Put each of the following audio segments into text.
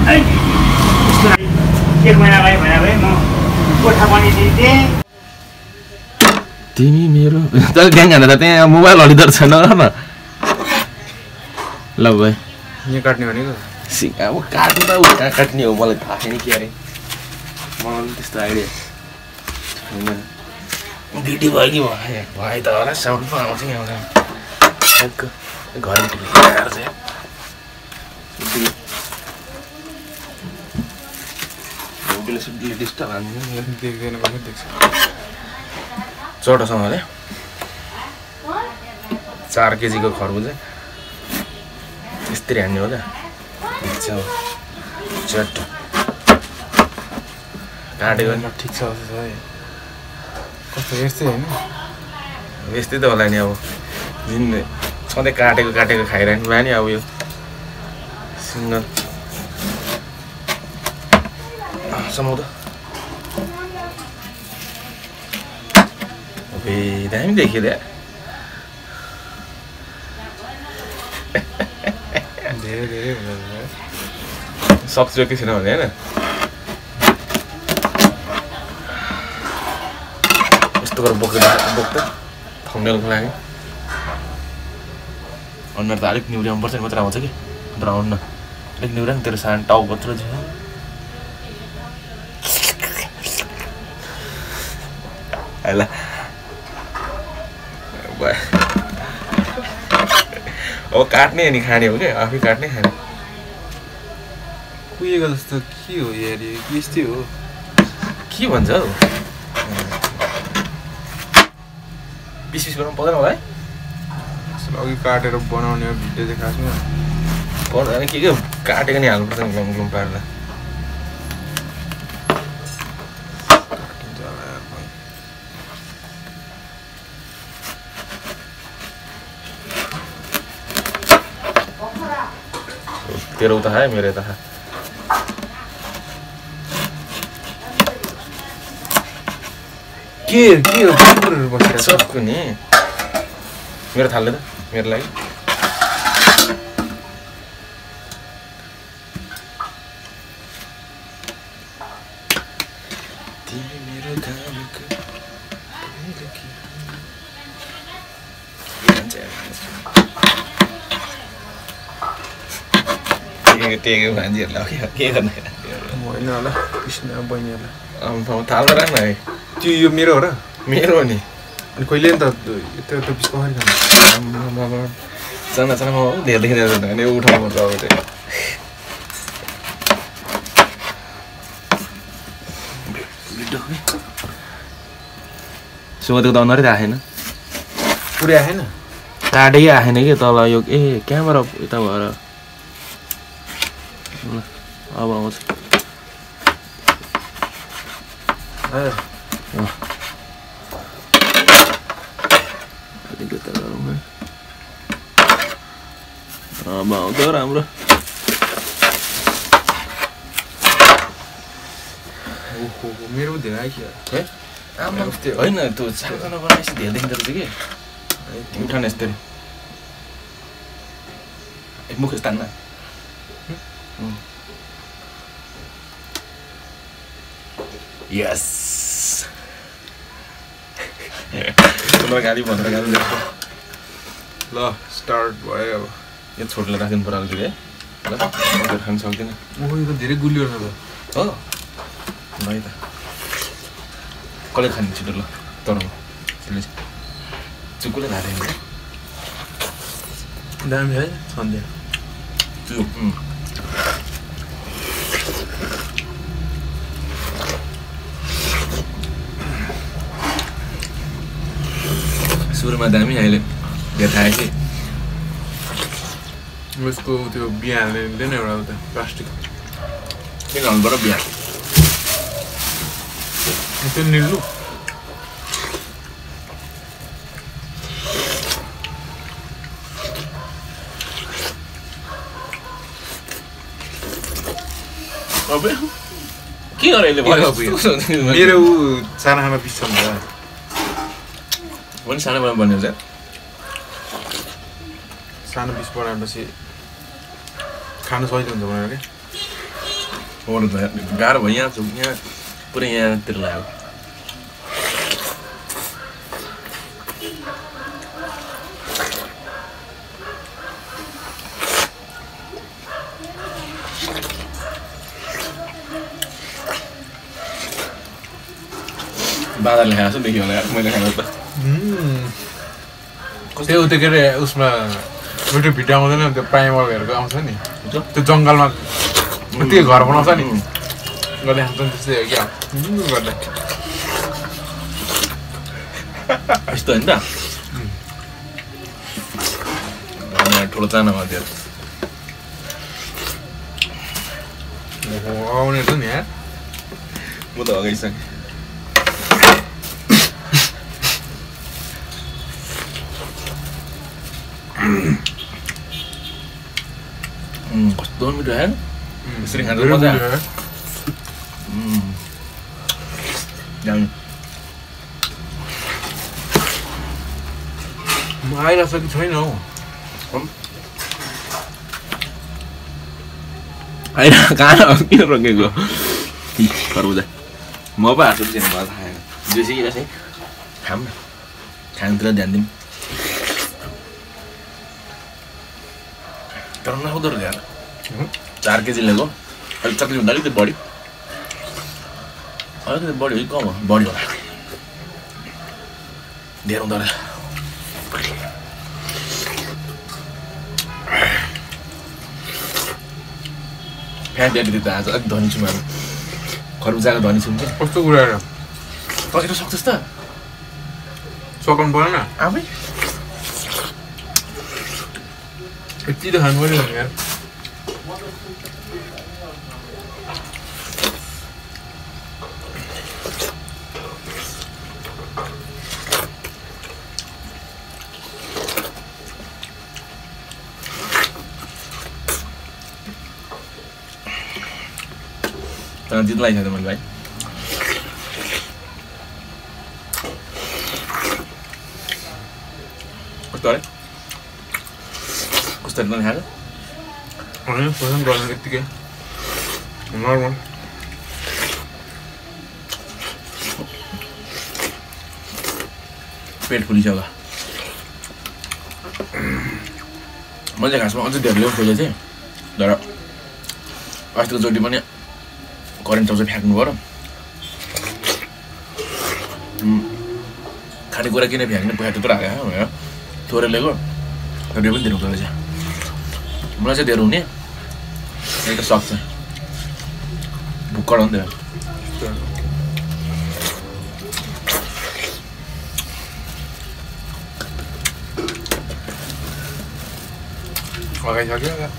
एक महिना भयो भने भए म कोठा बनाइदिन्थेँ। तिमी मेरो तर ग्याङ हान्दा त त्यहाँ मोबाइल हलिँदो रहेछ न ल भाइ यहाँ काट्ने भनेको अब काट्नु त कहाँ काट्ने हो मलाई थाहा छैन के अरे मलाई त्यस्तो आइडिया छैन ड्युटी भयो कि भयो त होला साउन्ड पो आउँछ नि आउँछ घर डिस्टर्ब हान्दैन देख्दैन पनि देख्छ चटोसँगले 4 केजीको खरबुजा यस्तरी हान्ने होला चट काटेको ठिक छ कस्तो यस्तै होइन यस्तै त होला नि अब जुन सधैँ काटेको खाइरहनु भयो नि अब यो सिङ्गल समाउँद अबे दामी देखियो ल्या धेरै सक्छु कि छैन भने होइन यस्तो गरेर बोक्दा थङ्नेलको लागि अनुहार त अलिक निहुर्याउनु पर्छ नि मात्र आउँछ कि तर आउनु अलिक निहुर्या नि तेरो सानो टाउ कत्रो छ ल अब काट्ने अनि खाने हो क्या आफै काट्ने खाने कुहिएको जस्तो के हो यार यस्तै हो के भन्छ हौ पिस बनाउनु पर्दैन होला है अघि काटेर बनाउने हो भिडियो चाहिँ खासमा पर्दैन के काटेको नि हाल्नुपर्छ नि ग्लुम पारेर तेरो उता है मेरो यता के हो सबको नि मेरो थाल्ले त मेरो लागि तिमी मेरो दामको टेक्यो मान्छेहरूलाई के गर्ने होइन होला कृष्ण बहिनीहरूलाई थाल्दा राख्न है त्यो यो मेरो हो र मेरो हो नि अनि कहिले नि त त्यो पिस कसरी खानु चाना हो धेरै भने उठाउनु पर्छ अब चाहिँ सोधेको त अनुहारै आएन पुरै आएन काटेकै आएन कि तल यो क्यामेरा यता भएर अब आउँछ अब आउँछ राम्रो मेरो धेरै आइक्यो होइन त्यो सानो बनाएपछि धेरै देखिँदो रहेछ कि उठान यस्तरी मुख स्थानमा यस गाडी भनेर गाडी ल स्टार्ट भयो अब यो छोटले राखिदिनु पर्यो अलिकति है ल खानु सक्दैन ओहो यो त धेरै गुलियो छ त हो भाइ त कसले खाने छिटो ल तनाउ त्यसले चुकुले खाँदैन दामी है सन्ध्या सुरुमा दामी अहिले देखाए कि उसको त्यो बिहा हाल्ने हुँदैन एउटा उता प्लास्टिक के गर्नुपर्छ बिहा त्यो निल्नु अब के गरेले मेरो ऊ सानो खाना पिस छ नि पनि सानो बन्यो चाहिँ सानो पिस बनाएपछि खानु सजिलो हुन्छ भनेर क्या हो र त गाह्रो भयो यहाँ यहाँ पुरै यहाँतिर लाग्यो बाजारले खाएको छु देखियो होला मैले खाएको त त्यो त्यो के अरे उसमा मिठो भिडियो आउँदैन त्यो प्राइमरहरूको आउँछ नि त्यो जङ्गलमा त्यो घर बनाउँछ नि गर्दै खान्छ नि त्यस्तै हो क्या गर्दा यस्तो होइन त ठुलो चानामा त्यो आउने त नि यार म त अगाइसकेँ कस्तो मिठो यार यसरी खाँदा मजा आइरहेको छ कि छैन हौ कहाँ किन रोकेको खरबुजा म पो हाँसु छैन मलाई थाहा छैन जोसी चाहिँ खाऊँ न खानुतिर ध्यान दिउँ तर नहुँदो रहेछ यार 4 केजी लिएको अलिक चक्लेट हुँदा अलिकति बढी अलिकति बढी हो कि कम हो बढी होला धेरै हुँदो रहेछ फ्यान दिएको त आज अलिक धनी छु म खरबुजाको धनी छु नि कस्तो कुरा तँ सक्छस् त सकाउनु परेन आफै यति त खानु पऱ्यो यार तर जित लाग्छ मैले भाइ कस्तो अरे कस्तो खाएको होइन पसन्द गर्नु यत्तिकै नर्मल पेट फुलिसक्यो मैले खासमा अझै धेरै ल्याउनु खोजेको थिएँ तर अस्तिको चोटि पनि करेन्ट चाउचाउ फ्याँक्नु पऱ्यो खानेकुरा किन फ्याँक्ने पैसा त्यत्रो हालेको भनेर थोरै ल्याएको तर यो पनि धेरै हुँदो रहेछ मलाई चाहिँ धेरै हुने एक त सक्छ भुक्कड हो नि त लगाइसक्यो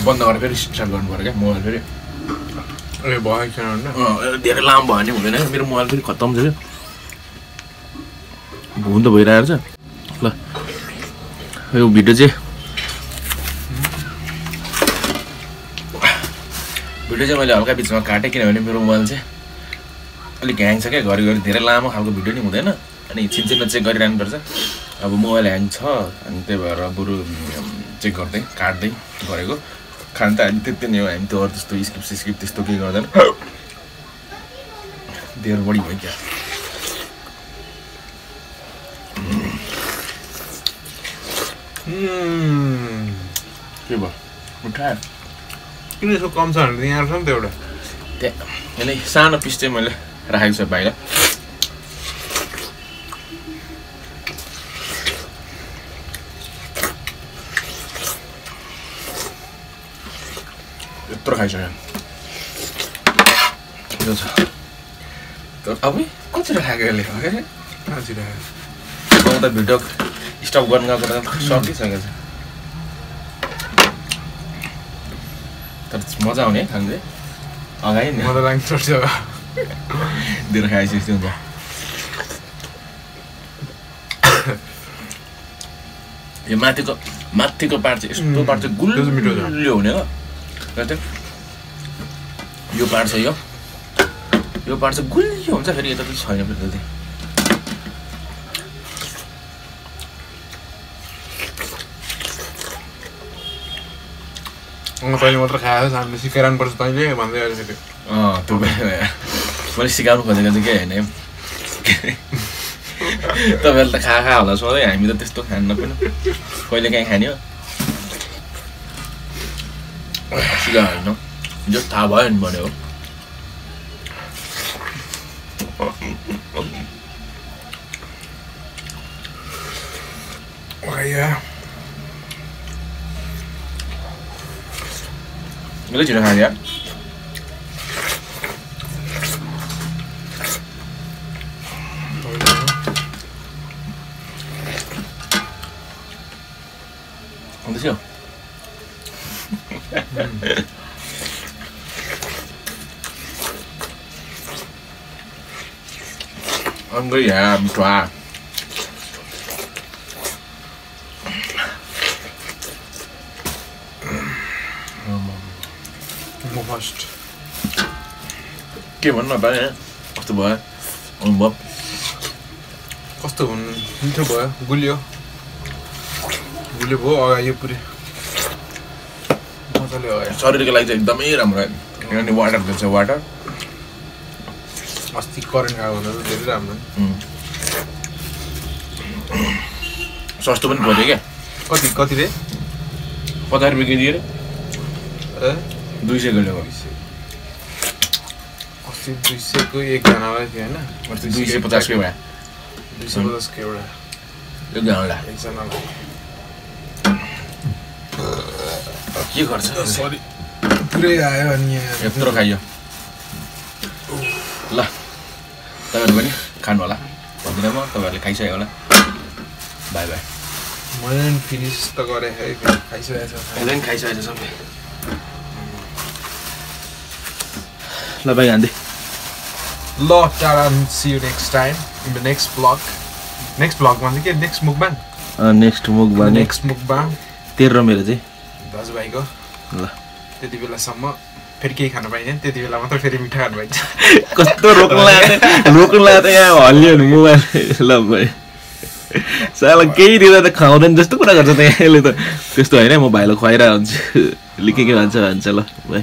बन्द गरेर फेरि स्टार्ट गर्नु पऱ्यो क्या मोबाइल फेरि ए भयो छैन भने धेरै लामो भयो भने हुँदैन मेरो मोबाइल फेरि खत्तम छ क्या भुन त भइरहेको छ ल यो भिडियो चाहिँ मैले हल्का बिचमा काटेँ किनभने मेरो मोबाइल चाहिँ अलिक ह्याङ छ क्या घरिघरि धेरै लामो खालको भिडियो नि हुँदैन अनि छिनछिनमा चेक गरिरहनुपर्छ अब मोबाइल ह्याङ छ अनि त्यही भएर बरु चेक गर्दै काट्दै गरेको खान त हामी त्यति नै हो हामी त अरू त्यस्तो स्किप त्यस्तो केही गर्दैन धेरै बढी भयो क्या के भयो उठायो किन यसो कम छ भने यहाँ छ नि त एउटा त्यहाँ यसले सानो पिस चाहिँ मैले राखेको छु बाहिर यत्रो खाइसक्यो यो छ तर अब कति राखेको यसले कति राखेको त भिडियो स्टप गर्नु गएको सकिसकेको छ तर मजा आउने है खानु चाहिँ अगाडि नि मजा लाग्छ धेरै खाइसकेको हुन्छ यो माथिको पार्ट चाहिँ यस्तो पार्ट चाहिँ गुलियो हुने हो यो पार्ट छ यो पार्ट चाहिँ गुलियो हुन्छ फेरि यता चाहिँ छैन फेरि तैँले मात्र खाएको हामीले सिकाइरहनुपर्छ तैँले भन्दै अहिले फेरि त्यो मैले सिकाउनु खोजेको चाहिँ के होइन तपाईँहरूले त खा होला सधैँ हामी त त्यस्तो खान्न पनि कहिले काहीँ खाने हो सिका होइन जो थाहा भयो नि भन्यो मैले छिटो खाने यार Honestly, hungry yeah, I'm try. म फर्स्ट के भन्नु पाएँ कस्तो भयो अनुभव कस्तो भन्नु मिठो भयो गुलियो भयो अगायो पुरै मजाले अगायो शरीरको लागि चाहिँ एकदमै राम्रो किनभने वाटर दिन्छ वाटर अस्ति करेन्ट गएको हुँदा त धेरै राम्रो सस्तो पनि पर्यो क्या कति रे 50 रुपियाँ केजी रे ए 200 गल्यो अस्ति 200 को एकजनालाई थियो होइन अस्ति 250 को भयो 250 को एउटा एकजनालाई एकजनालाई के गर्छ सरी पुरै आयो अनि यत्रो खाइयो ल तपाईँहरू पनि खानु होला भन्दिनँ म तपाईँहरूले खाइसक्यो होला बाई बाई मैले फिनिस त गरेँ है खाइसकेको छ पनि खाइसकेको छ सबै ल बाई गान्धी ल टाढा see you next time in the next blog भन्दा के next mukbang next mukbang next mukbang तेरो मेरो चाहिँ दाजुभाइको ल त्यति बेलासम्म फेरि केही खानु पाइँदैन त्यति बेला मात्र फेरि मिठो खानु पाइन्छ कस्तो रोक्नु लाग्यो यहाँ हल्लियो नि मोबाइल ल भाइ साला केही दिँदा त खुवाउँदैन जस्तो कुरा गर्छ त यसले त त्यस्तो होइन म भाइलाई खुवाइरहेको हुन्छु के भन्छ ल भाइ